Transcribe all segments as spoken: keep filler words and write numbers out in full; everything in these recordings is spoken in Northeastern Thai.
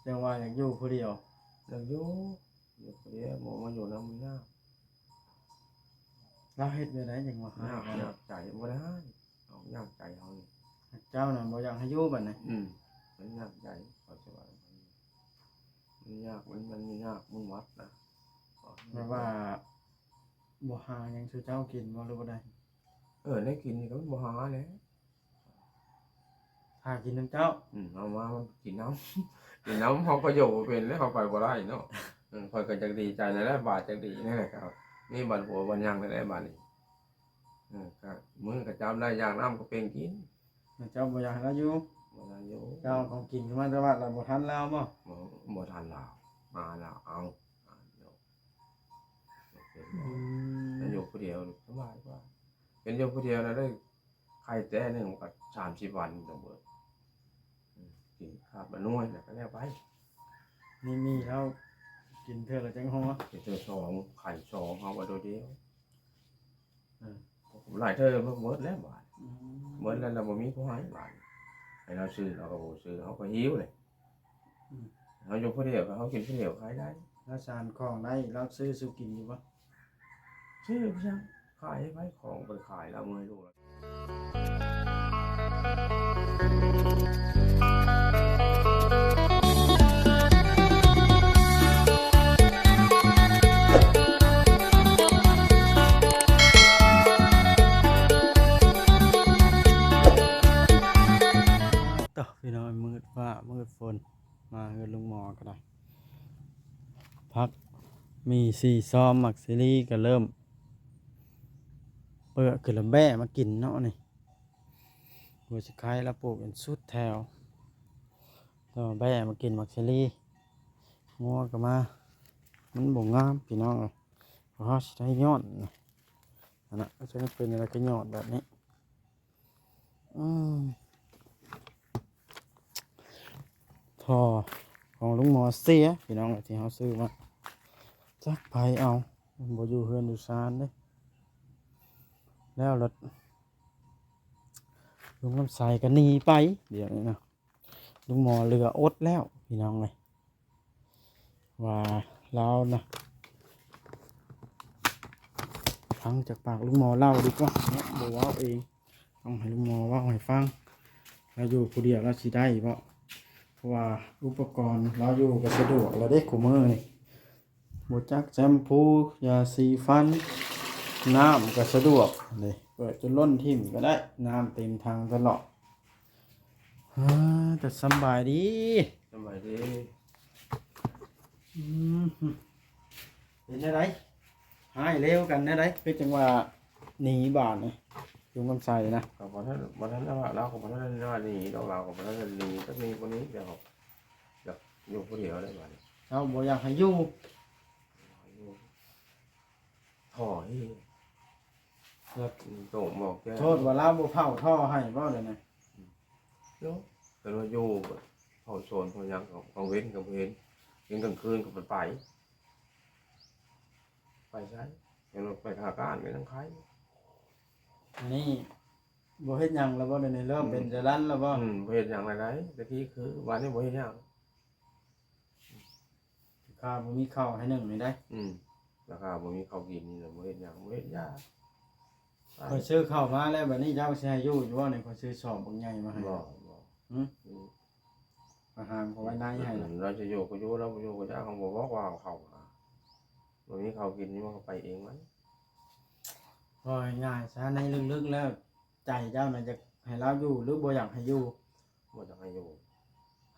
จั่งว่าอยากอยู่ผู้เดียว อยากอยู่ อยู่ผู้เดียว บ่มาอยู่นำมันยาก ลาวเฮ็ดแนวใดจั่งว่าหาย ยาก กัน ยากใจ บ่ได้หาย เอายากใจเฮานี่ เจ้าน่ะบ่อยากให้อยู่บัดนี้ อืม มันยากใจ เขาจะว่า มันยาก มัน มันยาก มันหวัดนะ แบบว่า บ่หาหยังสู่เจ้ากินบ่ หรือบ่ได้ เออ ได้กินนี่ก็บ่หาแหละ หากินนำเจ้า อืม เอามากินนำ กินนำ เฮาก็อยู่บ่เป็นแล้ว เฮาไปบ่ได้เนาะ เออ ข้อยก็จักดีใจนั่นแหละ บาดจักดีนั่นแหละครับ นี่บาดหัวบาดหยังนั่นแหละบาดนี้ เออ ก็มื้อก็จับได้ อยากนำก็เป็นกิน เจ้าบ่อยากให้ลาวอยู่ บ่อยากอยู่ เจ้าเอาของกินขึ้นมาแต่วัดแล้วบ่ทันลาวบ่ บ่ บ่ทันลาว มาลาว เอา อ่า เนาะ อืม แล้วอยู่ผู้เดียวสบายกว่า เป็นอยู่ผู้เดียวนะ ได้ไข่แต้หนึ่งมันก็สามสิบวันจั่งเบิด อืม กินคาบละหน่วยแล้วก็แล้วไป นี่มีแล้ว กินเทื่อละจังห่อ กินเทื่อสอง ไข่สอง เอาไว้ตัวเดียว เออ หลายเทื่อมันเบิดแล้วบาด อืม เบิดแล้ว เราบ่มีผู้ให้บาด ให้เราซื้อเราก็บ่ซื้อ เราก็หิวเลย อืม เราอยู่ผู้เดียวก็เรากินผู้เดียวขายได้ แล้วสารของได้ เราซื้อสู่กินอยู่บ่ ซื้อไปซะ ขายให้ไผ ของไปขายแล้วเมื่อยลูกแล้ว ต่อพี่น้อง มืดฟ้ามืดฝน มาเฮือนลุงหมอก็ได้ ผักมีสี่ซอม หมากซีรีก็เริ่มเปื่อยขึ้นแล้ว แบ้มากินเนาะนี่ หัวสิไคร้แล้วปลูกเป็นสุดแถว ต่อแบ้มากินหมากซีรี งัวก็มา มันบ่งามพี่น้องเอ้ย เพราะเฮาสิได้ย้อนนะ อันน่ะ ก็จะเป็นอะไรก็ย้อนแบบนี้ อืม ท่อของลุงหมอเสีย พี่น้อง ที่เฮาซื้อมา จักไผเอา มันบ่อยู่เฮือนอยู่ซานเด้ แล้วรถลุงคำไสก็หนีไป เดี๋ยวนี้นะ ลุงหมอเหลืออดแล้ว พี่น้องเอ้ย ว่าลาวนะ ฟังจากปากลุงหมอเล่าดีกว่าเนาะ บ่เว้าเอง ต้องให้ลุงหมอเว้าให้ฟัง ลาวอยู่ผู้เดียวลาวสิได้บ่ เพราะว่าอุปกรณ์ลาวอยู่ก็สะดวกแล้วเด้ คุมื้อนี่ บ่จักแชมพู ยาสีฟัน น้ำก็สะดวกนี่ เปิดจนล้นถิ่มก็ได้ น้ำเต็มถังตลอด อ่า แต่สำบายดี สำบายดี อืม เป็นจั่งใด หายเร็วกันแนวใด คือจั่งว่าหนีบาดนี่ ลุงคำไสนะ ก็บ่ทัน บ่ทันได้ว่า ลาวก็บ่ทันได้ว่าหนีดอก ลาวก็บ่ทันได้หนี จักหนีบ่หนี เดี๋ยวอยากอยู่ผู้เดียวได้บาดนี้ เฮาบ่อยากให้อยู่ ท่อนี่ แล้ว อืม โต่งบอกแก โทษว่าลาวบ่เผาท่อให้บ่เดี๋ยวนี้ เนาะ แต่ว่าอยู่เผาสวนเผาหยังก็กลางเว็นก็บ่เห็น เห็นกลางคืนก็ไป ไป ไปไส เห็นว่าไปหาการไปทางไค อันนี้บ่เฮ็ดหยังแล้วบ่เดี๋ยวนี้ เริ่มเป็น อืม จรัญแล้วบ่ อืม บ่เฮ็ดหยังแล้วใด แต่กี้คือวันนี้บ่เฮ็ดหยัง ข้าบ่มีข้าวให้นึ่งนี่ได้ อืม แล้วข้าบ่มีข้าวกินนี่แหละ บ่เฮ็ดหยัง บ่เฮ็ดยา ข้อยซื้อข้าวมาแล้ว บัดนี้เจ้าสิให้อยู่อยู่บ่นี่ ข้อยซื้อซองบักใหญ่มาให้ บ่ บ่ หึ อืม อาหารเขาไว้ในให้ อืม เราจะอยู่ก็อยู่ เราบ่อยู่ก็อย่า เขาบ่บอกว่าเอาข้าวมา บ่มีข้าวกินนี่มันก็ไปเองมัน ว่าง่ายๆซะ ในลึกๆแล้ว ใจเจ้าน่ะอยากให้ลาวอยู่ หรือบ่อยากให้อยู่ บ่อยากให้อยู่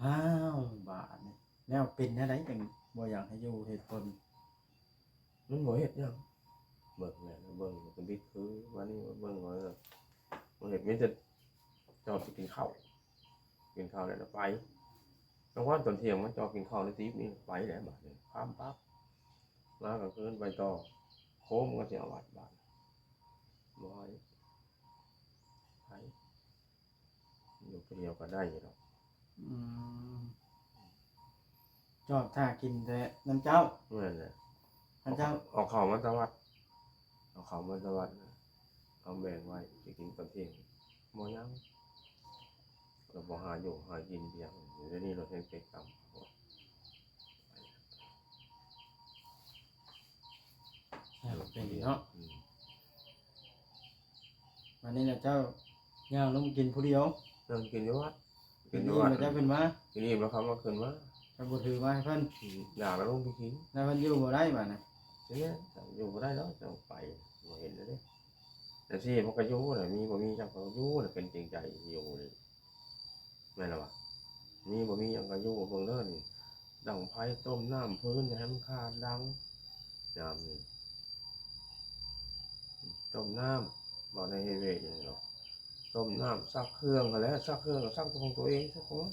อ้าว บาดนี่ แล้วเป็นแนวใดจั่งบ่อยากให้อยู่ เหตุผล มันบ่เฮ็ดหยัง เบิ่งแหละ เบิ่งก็บิดคือ วันนี้เบิ่งว่า บ่เฮ็ด มีแต่จอบสิกินข้าว กินข้าวแล้วไป กลางวันตอนเที่ยงมาจอบกินข้าวแล้วตีบนี่ไปแล้วบาดนี้ ข้ามปั๊บ มากลางคืนไปต่อ โค้งก็สิเอาวัดบาด บ่ให้ ไป อยู่คนเดียวก็ได้อยู่ดอก อืม จอบถ่ากินแต่นำเจ้า นั่นแหละ คันเจ้า เอาข้าวมาแต่วัด เอาข้าวมาแต่วัดนะ เอาแบ่งไว้ สิกินตอนเที่ยง บ่ยัง ก็บ่หาอยู่หากินเพียง เดี๋ยวนี้รถแฮงเต็มตำ อันนี้นะเจ้า ย่างลงกินผู้เดียว นั่งกินอยู่วัด กินอยู่วัด แล้วเจ้าขึ้นมา กินอิ่มแล้วครับมาขึ้นมา เจ้าบ่ถือมาให้เพิ่น อืม อยากแล้วลงไปกิน แล้วเพิ่นอยู่บ่ได้บาดนะ ทีนี้อยู่บ่ได้แล้ว เจ้าไป บ่เห็นแล้วเด้ แต่สิมันก็อยู่แหละ มีบ่มีเจ้าก็อยู่แหละ เป็นจริงใจอยู่นี่ แม่นแล้ววะ มีบ่มีหยังก็อยู่เบิ่งเด้อนี่ ดังไฟต้มน้ำฟืนอย่าให้มันขาดดัง ยามนี้ ต้มน้ำ บ่ได้ให้เวทหยังดอก ต้มน้ำซักเครื่องหั้นแหละ ซักเครื่องก็ซักของตัวเอง ซักของ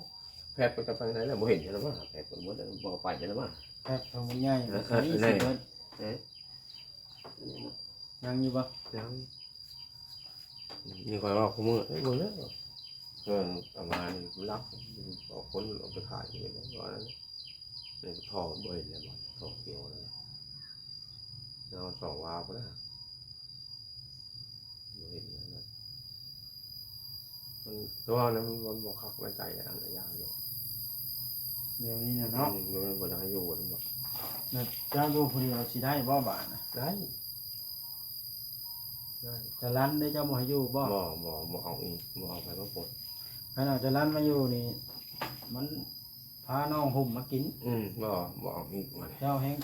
แพทย์ไปจะไปไหนแล้ว บ่เห็นแล้วว่า แพทย์ไปหมดแล้ว บ่ไปแล้วว่า แพทย์ของมันใหญ่ เออ มันสิเบิด เออ ยังอยู่บ่ ยัง นี่ข้อยเว้าคู่มื้อ เอ้ย เบิ่งเด้อ เพิ่นเอามานี่ลัก เอาคนเอาไปขายอยู่เด้ ว่านั่น ในท่อบ่เห็นแล้วบ่ ท่อเขียวนั่นน่ะ เอาสองวาพุ้นนะ บ่เห็นแล้วนะ มัน แต่ว่านั้นมัน มันบ่คักในใจอันละอย่างอยู่ เดี๋ยวนี้น่ะเนาะ อืม มันบ่อยากให้อยู่นำดอก แล้วเจ้าอยู่ผู้เดียวสิได้บ่บาดนะ ได้ ได้ จารันเด้เจ้าบ่ให้อยู่บ่ บ่ บ่ บ่เอาอีก บ่เอาไผมาปลด คันเอาจารันมาอยู่นี่ มันพาน้องห่มมากิน อืม บ่ บ่เอาอีกมัน เจ้าแฮง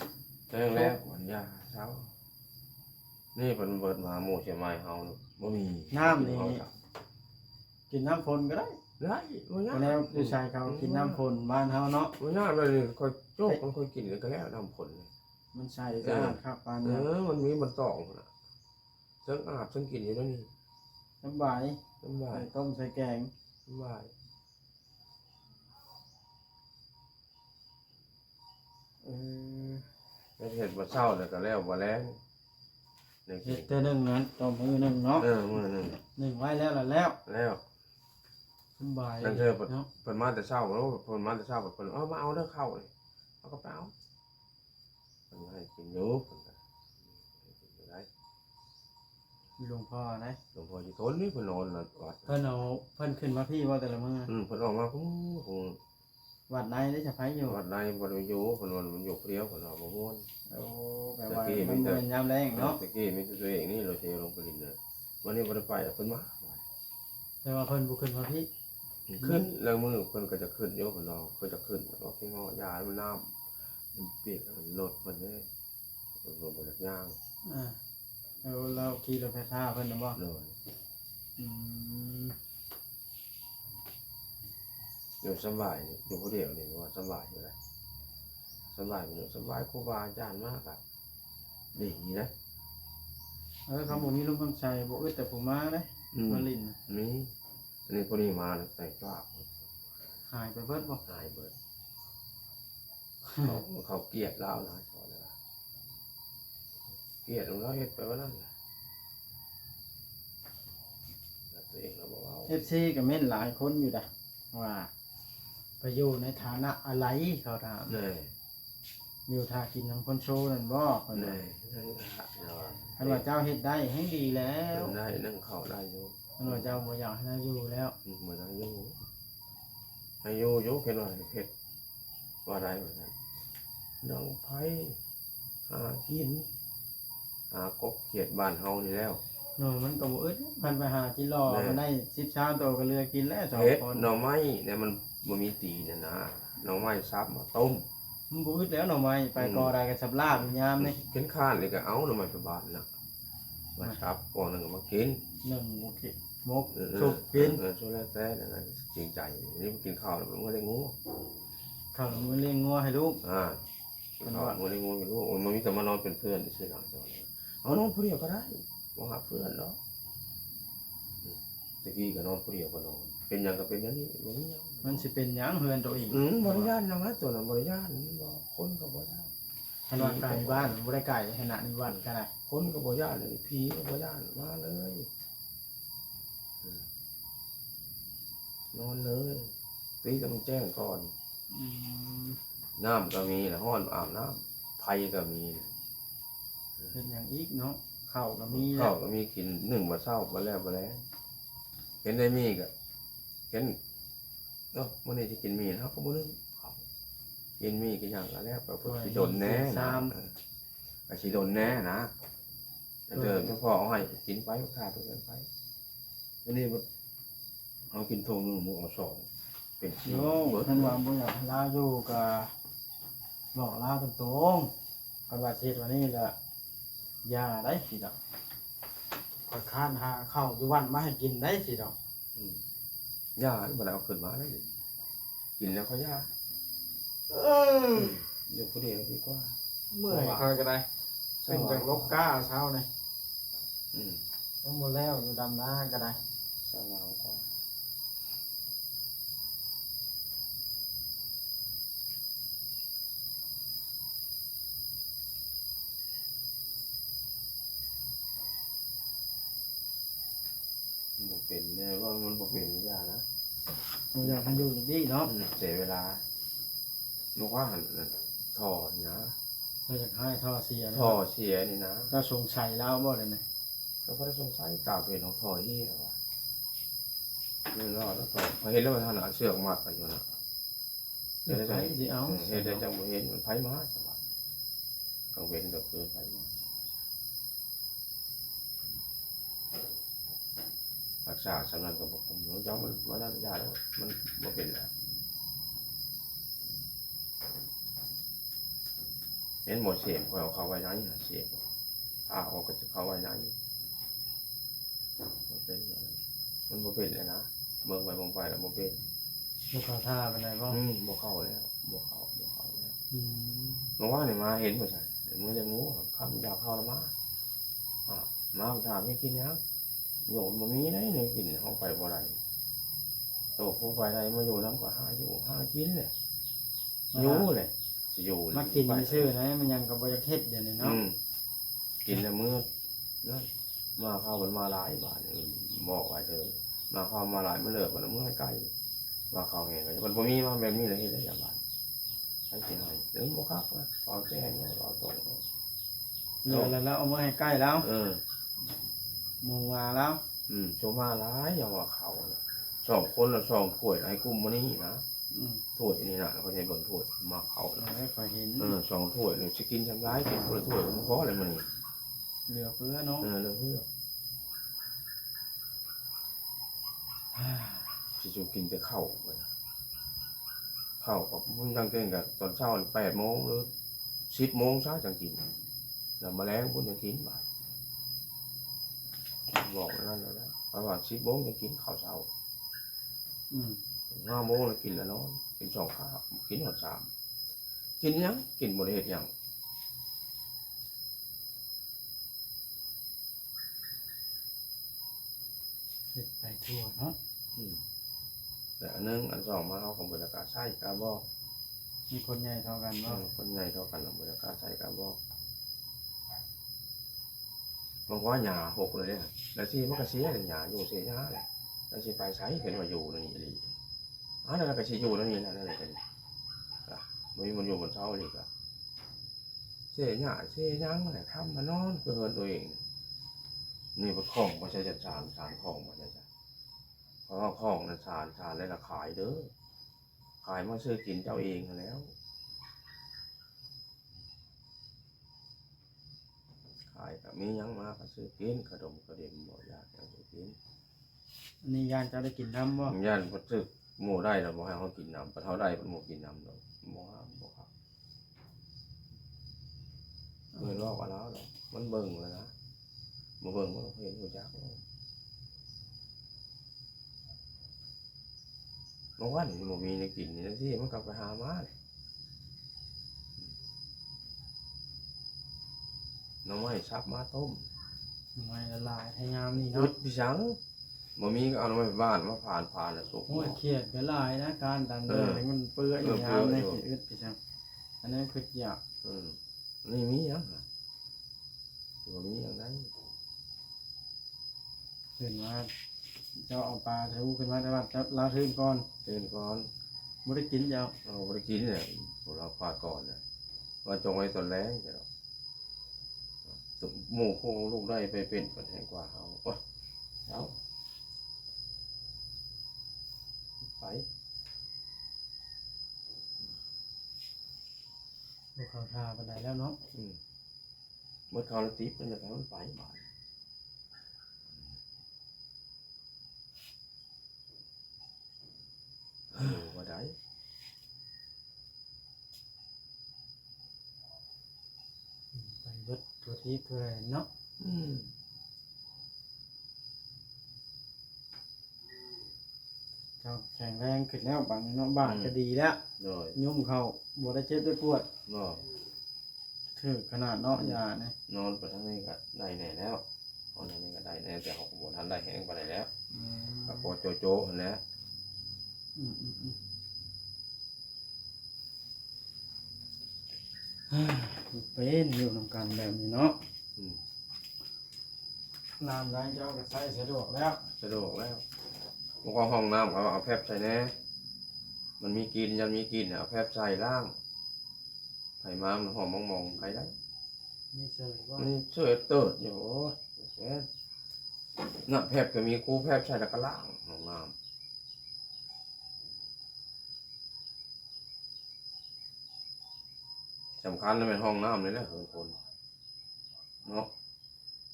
แฮงแล้ว มันยาเช้า นี่เพิ่นเบิดมาหมู่เชียงใหม่เฮาบ่มี น้ำนี่ กินน้ำฝนก็ได้ ได้ บ่ยาก ก็แล้วอยู่ใส่เขากินน้ำฝนบ้านเฮาเนาะ บ่ยากเลย นี่ค่อยโจกมันค่อยกินแล้วก็แล้วน้ำฝนนี่ มันใส่ เออ สะอาดคักปาน เอ นั้น อ มันมีมันตองพุ้นน่ะ ทั้งอาบทั้งกินอยู่แล้วนี่ สำบาย สำบาย ใส่ต้มใส่แกง สำบาย เออ เฮ็ดบ่เช้าแล้วก็แล้วบ่แลง นี่ เฮ็ดแต่หนึ่งนั้น ต่อมื้อหนึ่งเนาะ เออ มื้อหนึ่ง หนึ่งไว้แล้วล่ะแล้ว แล้ว สำบาย นั่นเธอเพิ่น เนาะ เพิ่นมาแต่เช้า เพิ่นมาแต่เช้า เพิ่น "เอา มาเอาเด้อข้าวนี่" เอาก็ไปเอา เพิ่นให้กินอยู่ เพิ่นก็ให้กินอยู่ได้ หลวงพ่อนะ หลวงพ่อสิทนนี่ เพิ่นนอนวัด เพิ่นเอา เพิ่นขึ้นมาพี้บ่แต่ละมื้อ อืม เพิ่นออกมาคุมื้อ คุมื้อ วัดในได้สะไพอยู่ วัดในบ่ได้อยู่ เพิ่นว่ามันอยู่ผู้เดียว เพิ่นว่าบ่ม่วน โอ้ แปลว่า ตะกี้ มัน มีแต่ บ่แม่นยามแลงเนาะ ตะกี้มีแต่ตัวเองนี่ เราสิลงไปเล่นน่ะ วันนี้บ่ได้ไป เพิ่นมา แต่ว่าเพิ่นบ่ขึ้นมาพี้ ขึ้น แล้วมื้อเพิ่นก็จะขึ้นอยู่ เพิ่นว่าเพิ่นจะขึ้น แล้วก็ไปเงาะยาให้มันน้ำ มันเปียก รถเพิ่นเด้ เพิ่นบ่อยากย่าง อ่า แล้วเราขี่รถไฟฟ้าเพิ่นน่ะบ่ โดย อืม อยู่สำบายนี่ อยู่ผู้เดียวนี่ว่าสำบายอยู่นะ สำบายอยู่ สำบาย ครูบาอาจารย์มากอะ ดีนะ เออ เขาบ่มีลมหายใจ บ่อึดแต่ผู้มาเด้ อืม มาเล่นน่ะ มี อันนี้พวกนี้มาแล้วแต่กล้า หายไปเบิดบ่ หายเบิด เขา เขาเกลียดลาวนะ เขาเลยว่า เกลียดของเราเฮ็ดไปว่านั่นแหละ แล้วตัวเองเราบอกว่า เอฟซี ก็เม้นหลายคนอยู่ดะ ว่า ไปอยู่ในฐานะอะไร เขาถาม แน่ อยู่ท่ากินนำคนโซนั่นบ่ เพิ่นว่า แน่ นั่นแหละ คันว่าเจ้าเฮ็ดได้แฮงดีแล้ว เฮ็ดได้ นึ่งข้าวได้อยู่ คันว่าเจ้าบ่อยากให้เราอยู่แล้ว อืม บ่อยากอยู่ ให้อยู่ อยู่ เฮ็ดว่าเฮ็ด ว่าได้ว่าซั่น ดังไฟ หากิน หากบเขียดบ้านเฮานี่แล้ว เนาะ มันก็บ่อึด คันไปหากินหล่อ แม่น มันได้สิบสามโตก็เหลือกินแล้วสอง เฮ็ด คน หน่อไม้เนี่ยมันบ่มีตีนเนี่ยนะ หน่อไม้สับมาต้ม มันบ่อึดแล้วหน่อไม้ ไป อืม กอใดก็สับลาบยามนี่ เข็นคร้านเลยก็เอาหน่อไม้ไปบาดนะ มาสับกอหนึ่งก็มากิน หนึ่งหมกกิน หมก เออ สุกกิน เออ สุกแล้วแต่นั่นน่ะ จริงใจ นี่มากินข้าวแล้วมันบ่ได้งัว ข้าวมันเลี้ยงงัวให้ลูก อ่า มันว่า ข้าวมันบ่ได้งัวให้ลูก มันมีแต่มานอนเป็นเพื่อนซื่อๆ หลังจากนั้น เอานอนผู้เดียวก็ได้ บ่หาเพื่อนดอก อืม ตะกี้ก็นอนผู้เดียวก็นอน เป็นหยังก็เป็นอย่างนี้ บ่มีหยัง มันสิเป็นหยังเฮือนตัวเอง อืม บ่ได้ย้านหยังนะ ตัวนั้นบ่ได้ย้าน มันบ่ คนก็บ่ย้าน คันว่าไกลบ้านมันบ่ได้ไกลขนาดนี้วัดก็ได้ คนก็บ่ย้านเลย ผีก็บ่ย้าน มาเลย อืม นอนเลย ตีต้องแจ้งก่อน อืม น้ำก็มีนะ ฮ้อนอาบน้ำ ไฟก็มีนะ เฮ็ดหยังอีกเนาะ ข้าวก็มีแล้ว ข้าวก็มีกิน นึ่งบ่เช้าบ่แลงบ่แลง เห็นได้มีก็ เห็น เนาะ มื้อนี้สิกินมี้ เฮาก็บ่นึ่งข้าว กินมี้กินหยังก็แล้วไป โอ้ย สิโดนแน่ กิน นะ ซ้ำ เออ ก็สิโดนแน่นะ เออ เดี๋ยวเจ้าพ่อเอาให้กินไป ขาดเกินไป อันนี้มันเอากินโทงหนึ่ง หมูเอาสอง เป็นสี่ โย่ เบิด เพิ่นว่าบ่อยากให้ลาวอยู่ก็บอกลาวตรงๆ คันว่าสิเฮ็ดวันนี้ละอย่าได้สิดอก ข้อยค้านหาข้าวอยู่วัดมาให้กินได้สิดอก อืม ย่า บ่ได้เอาขึ้นมาเลย กินแล้วก็ย่า เออ อยู่ผู้เดียวดีกว่า เมื่อยข้อยก็ได้ เป็นจังลกกาเช้านี่ อืม ยังบ่แล้วอยู่ดำนาก็ได้ สว่างกว่า มันบ่เป็นเนี่ย ว่ามันบ่เป็นยานะ บ่อยากให้อยู่อย่างนี้เนาะ อืม เสียเวลา นกว่าหันน่ะ ท่อนี่นะ เราอยากให้ท่อเสียนะ ท่อเสียนี่นะ เจ้าสงสัยลาวบ่เลยเนี่ย ก็บ่ได้สงสัย ตาเป็นของท่อเฮียว่ะ นี่รอดแล้วก็ พอเห็นแล้วมันหันเอาเชือกมัดไปอยู่นะ เฮ็ดได้จัง ไผสิเอา เออ เฮ็ดได้จังบ่เห็น มันไผมา สบาย กลางเว้นกลางคืนไผมา รักษาสำนันกับบ่คุม แล้วเจ้ามัน มันนั่นยาแล้ว มันบ่เป็นแล้ว เห็นหมอเสพ ข้อยเอาเข้าไว้ในหาเสพ พาออกก็จะเข้าไว้ใน บ่เป็นแล้วนะ มันบ่เป็นแล้วนะ เบิ่งไปเบิ่งไปแล้วบ่เป็น บ่เข้าท่าปานใดบ่ อืม บ่เข้าแล้ว บ่เข้า บ่เข้าแล้ว อืม เมื่อวานนี่มาเห็นบ่ใช่ เมื่อยังงู ค่ำยาวเข้าแล้วมา อ่ะ มาถามให้กินหยัง โยมบ่มีได้แนวกิน เฮาไปบ่ได้ โตผู้ไปได้มาอยู่นำก็หาอยู่หากินแหละ มา อยู่แหละ สิอยู่ มากิน ไป ซื่อๆนะ มันหยังก็บ่อยากเฮ็ดเดี๋ยวนี้เนาะ อืม กินแล้วมื้อนั่น มาเข้ามันมาหลายบาท อืม บอกไว้เถอะ มาเข้ามาหลาย มันเลิก มันเอามือให้ไกล มาเข้าแหงกัน มันบ่มีมาแบบนี้เลย เฮ็ดได้จังบาด ใครสิให้ เดี๋ยวมันบ่คักนะ เอาแจ้งเนาะ เอาตรงเนาะ เดี๋ยวแล้ว แล้วเอามือให้ไกลแล้ว เออ หมู่มาแล้ว อืม โซมาหลาย อย่างว่าเขาน่ะ สองคนละสองถ้วย ให้กลุ่มมื้อนี้นะ อืม ถ้วยนี่นะ เขาจะเบิ่งถ้วย มาเขาน่ะ เอาไว้ข้อยเห็น เออ สองถ้วยเลย สิกินซำใด กินคนละถ้วย มันพอแล้วมื้อนี้ เหลือเฟือเนาะ เออ เหลือเฟือ สิสู่กินแต่ข้าวบัดนี้ ข้าวกับมันจังเก่งกับตอนเช้านี่แปดโมงหรือสิบโมงซะจังกิน แล้วมาแลงพุ้นจังกินบาด บอกนั่นแล้วนะ ประมาณสิบโมงจังกินข้าวเช้า อืม ห้าโมงแล้วกินแล้วนอน กินสองคาบ กินฮอดสาม กินหยัง กินบ่ได้เฮ็ดหยัง เฮ็ดไปทั่วเนาะ อืม แต่อันหนึ่ง อันสองมา เฮาก็บ่ได้กล้าใส่กล้าบอก มีคนใหญ่เท่ากันบ่ เออ คนใหญ่เท่ากัน บ่ได้กล้าใส่กล้าบอก บางว่าหญ้าหกเลยเด้ แล้วสิมันก็เสียเลย หญ้าอยู่เสียหญ้าเลย แล้วสิไปไส เพิ่นว่าอยู่นั่นนี่อีหลี อันนั้นก็สิอยู่นั่นนี่แหละ นั่นแหละ เพิ่นก็บ่มีมันอยู่บนเช้าอีกอะ เสียหญ้าเสียหยังแหละ ทำมานอนคือเฮือนตัวเอง นี่บ่ของบ่ใช่จะสาร สารของบ่ใช่จะ เพราะว่าของน่ะสาร สารแล้วก็ขายเด้อ ขายมาซื้อกินเจ้าเองหั้นแหล้ว ขายก็มีหยังมาก็ซื้อกิน ขนมกระเด็มบ่อยากหยังซื้อกิน อันนี้ย่านเจ้าได้กินนำบ่ ย่านบ่ซื้อหมู่ได้แล้วบ่ให้เฮากินนำ บ่เท่าได้บ่หมู่กินนำดอก บ่ห้ามบ่ครับ เบิ่งลอกเอาแล้วดอก มันเบิ่งแล้วนะ บ่เบิ่งมันก็เห็นบ่จักดอก บางวันมันบ่มีแนวกินนี่จังซี่ มันก็ไปหามาเลย หน่อไม้สับมาต้ม หน่อไม้ละลายให้งามนี่ อึ เนาะ ดพี่สัง บ่มีก็เอาหน่อไม้บ้านมาผ่านๆ แล้วสุก โอ้ย เขียดก็หลายนะ การตัน เออ เดินมันเปื่อย เออ ยามนี่ เปื่อยอยู่ สิอึดพี่สัง อันนั้นคืออยาก อืม นี่มีหยังอะ บ่มีหยังได้ ขึ้นมา เจ้าเอาปลาทูขึ้นมาแต่ว่าเจ้า ลาวทื่นก่อน ทื่นก่อน บ่ได้กินเจ้า เอาบ่ได้กินเนี่ย พวกเราปลาก่อนเนี่ย ว่าจงไว้ตอนแลงเจ้า หมู่โคงลูกได้ไปเป็นปันแห่งกว่าเฮา โอ๊ย เอา ไป บ่เข้าท่าปานใดแล้วเนาะ อืม หมดเขาละติบ มันอยากให้มันไปบาด เ เบิดทั่วทีบทั่วแดนเนาะ อืม เจ้าแข็งแรงขึ้นแล้ว บาดนี้เนาะ บ้าน อืม ก็ดีแล้ว โดย ยุงเข้า บ่ได้เจ็บได้ปวด บ่ ถืกขนาดเนาะ อืม ยานี่ นอนไปทางนี้ก็ได้แน่แล้ว นอนทางนี้ก็ได้แน่ แต่เขาก็บ่ทันได้แฮงปานใดแล้ว อืม ก็พอโจโจ้หั้นแหละ อืม อืม อืม เป็นอยู่นำกันแบบนี้เนาะ อืม น้ำล้างเจ้าก็ใช้สะดวกแล้ว สะดวกแล้ว มันก็ห้องน้ำเขาเอาแฟบใส่แน่ มันมีกลิ่น ยันมีกลิ่นเนี่ย เอาแฟบใส่ล้าง ไผมามันหอมมองๆ ไผได้ มีเสยบ่ มันเสยเติดอยู่ โอ้ย แฟบ น่ะ แฟบก็มี คู่แฟบใส่แล้วก็ล้างห้องน้ำ สำคัญน่ะแม่นห้องน้ำนี่แหละ เฮือนคน เนาะ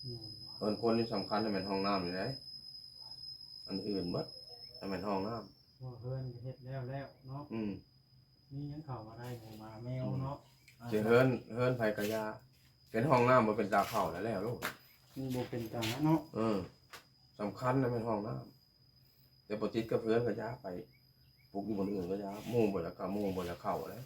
อืม เฮือนคนนี่สำคัญน่ะแม่นห้องน้ำนี่แหละ อันอื่นเบิดน่ะแม่นห้องน้ำ ว่าเฮือนก็เฮ็ดแล้วแล้วเนาะ อืม มีหยังเข้ามาได้ หมูหมาแมวเนาะ อืม สิเฮือน เฮือนไผก็อย่า เป็นห้องน้ำบ่เป็นตาเข้าแล้ว แล้วลูก มันบ่เป็นตาเนาะ เออ สำคัญน่ะแม่นห้องน้ำ แต่บ่ติดกับเฮือนก็อย่าไปปลูกอยู่บนอื่นก็อย่า หมู่บ่อยากกล้า หมู่บ่อยากเข้าแล้ว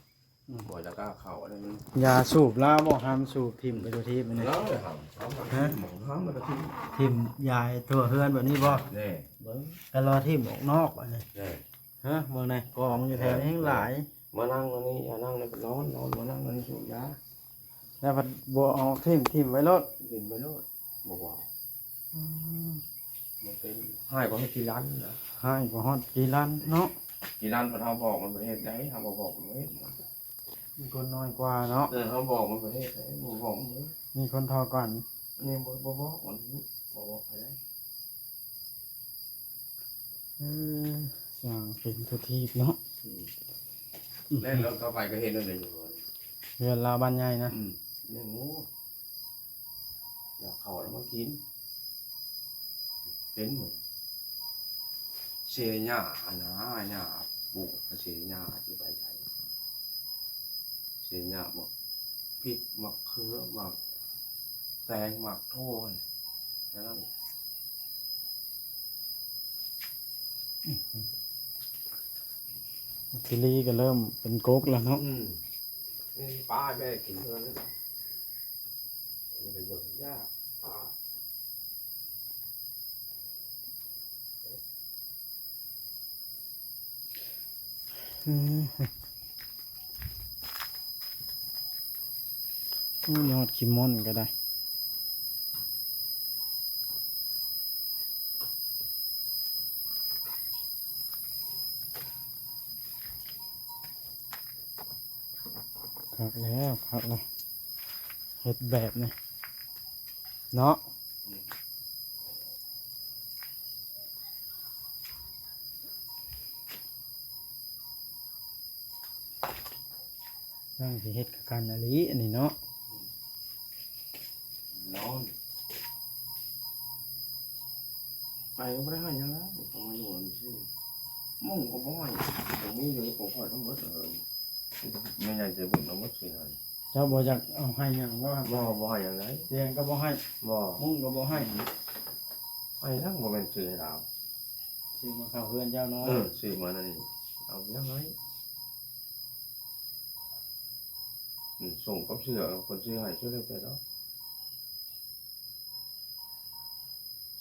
อืม บ่อยากกล้าเข้าแล้ว มัน ยาสูบลาวบ่ ห้ามสูบถิ่มไปทั่วทีบนี่ แล้วเลยห้าม ห้าม ฮะ ห้ามแล้วก็ถิ่ม ถิ่มยาทั่วเฮือนแบบนี้บ่ แน่ เบิ่ง ก็รอถิ่มออกนอกอันนี้ แน่ ฮะ เบิ่งแน่ กองอยู่แถวนี้แฮงหลาย มานั่งอันนี้ อย่านั่งเลย นอน นอน มานั่งอันนี้สูบยา แล้วพัดบ่เอาถิ่ม ถิ่มไว้โลด ถิ่มไว้โลด บ่ว่า อืม มันเป็น หายกว่าให้กี่ล้านนะ หายกว่าฮอดกี่ล้านเนาะ กี่ล้าน พอเฮาบอกมันบ่เฮ็ดได้ เฮาบ่บอกมันบ่เฮ็ด มีคนน้อยกว่าเนาะ เออ เฮาบอกมันบ่เฮ็ดได้ บ่บอกมันบ่เฮ็ด มีคนทอก่อน อันนี้บ่ บ่บอกมัน บ่บอกไปได้ เออ สร้างเป็นทุกที่เนาะ อืม อืม แล่นรถเข้าไปก็เห็นนั่นเลย เฮือนลาวบ้านใหญ่นะ อืม เลี้ยงหมู อยากเข้าแล้วมากิน เป็นหมด เสียหญ้าหั่นนะ หญ้าปลูก เสียหญ้าสิไปไส เสียหญ้า หมากพริก หมากเขือ หมากแตง หมากถั่วนี่ แค่นั้น กิลีก็เริ่มเป็นกกแล้วเนาะ อืม นี่ปลาแม่กินเท่านั้นแหละ นี่ไปเบิ่งหญ้าปลา อืม อืม ยอดขี้ม่อนก็ได้ คักแล้ว คักแล้ว เฮ็ดแบบนี้ เนาะ ตั้งสิเฮ็ดคือกันอีหลีอันนี้เนาะ นอน ไปก็บ่ได้ให้หยังแล้ว ก็มาอยู่ซื่อ มุ่งก็บ่ให้ ตรงนี้อยู่ของข้อยทั้งหมด เออ แม่ใหญ่ใจบุญทั้งหมดสิให้ เจ้าบ่อยากเอาให้หยังบ่ครับ บ่ บ่ให้หยังเลย เตียงก็บ่ให้ บ่ มุ้งก็บ่ให้ ให้ทั้งบ่แม่นซื้อให้เรา ซื้อมาเข้าเฮือนเจ้าเนาะ เออ ซื้อมานั่นนี่ เอายังไง อืม ส่งกับเสื้อ คนซื้อให้ช่วยแล้วแต่เนาะ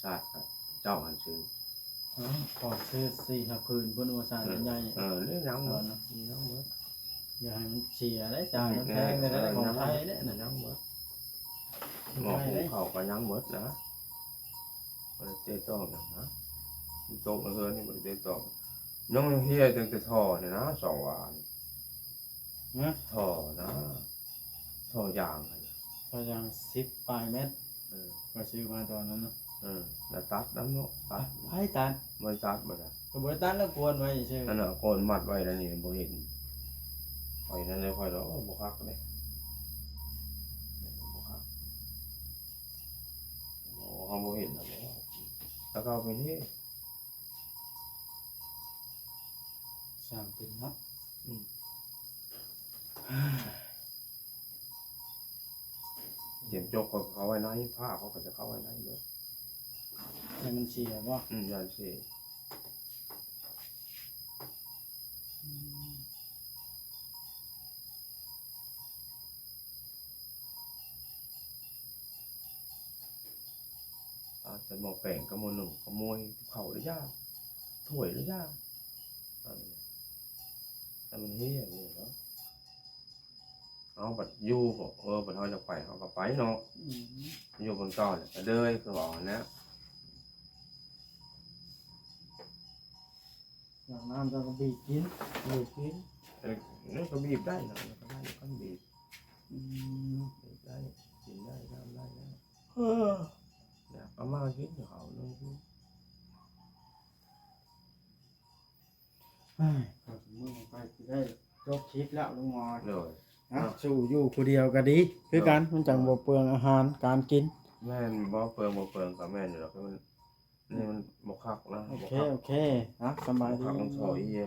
ชาติเจ้าหันซื้อ อ๋อ ขอซื้อสี่ห้าผืน เพิ่นว่าชาติ เออ ใหญ่ เออ นี่ยังหมด เอาเนาะ นี่ยังหมด อย่าให้มันเสียได้ ชาติมันแพงได้ เออ ของไทยเนี่ยนะ ยังหมด หม้อหุงข้าวก็ยังหมดนะ บ่ได้เตะต้องหยังนะ มันตกมาเฮือนนี่บ่ได้เตะต้อง ยังเฮียตั้งแต่ท่อนี่นะ สองวานี่ ฮะ ท่อนะ ท่อยางนั่นน่ะ ท่อยางสิบปลายเมตร เออ ข้อยซื้อมาตอนนั้นเนาะ เออ แล้วตัดนำเนาะ ตัด ไผตัด บ่ได้ตัดบ่จ้ะ ก็บ่ได้ตัดแล้วกวนไว้ซื่อ นั่นน่ะ กวนมัดไว้แล้วนี่บ่เห็น ข้อยนั่นเลย ข้อยดอก โอ้ บ่คักเด้ บ่คัก โอ้ เฮาบ่เห็นแล้วบ่ แล้วก็เอาไปนี่ สร้างเป็นเนาะ อืม เจ็ จกเขาเข้าไว้ใน ผ้าเขาก็จะเข้าไว้ในเบิด ให้มันเสียบ่ อืมย่านเสีย อืม อาจจะหม้อแปงกับหม้อนึ่งขโมย เขาหรือย่า ถ้วยหรือย่า อันนี้ อันมันเฮี้ยนี่เนาะ เอาบัดอยู่บ่ เออ บัดเฮาอยากไป เฮาก็ไปเนาะ อืม อยู่บนเก่าเนี่ยก็เลยคือว่านะ อยากน้ำเจ้าก็บีบกิน บีบกิน เออ นี่ก็บีบได้นะ มันก็ได้ มันก็บีบ อืม บีบได้ กินได้ น้ำได้นะ เออ อยากเอามากิน เดี๋ยวเขาเลย เฮ้ยข้อยสิเมือไปสิได้จบคลิปแล้วลุงหมอ เลย นะสู้อยู่ผู้เดียวก็ดี คือกัน มันจั่งบ่เปลืองอาหารการกิน แม่นบ่เปลือง บ่เปลืองก็แม่นอยู่ดอก มัน นี่มันบ่คักนะ โอเค บ่คัก โอเคนะสบาย บ่ ดี คักมันซอยเอีย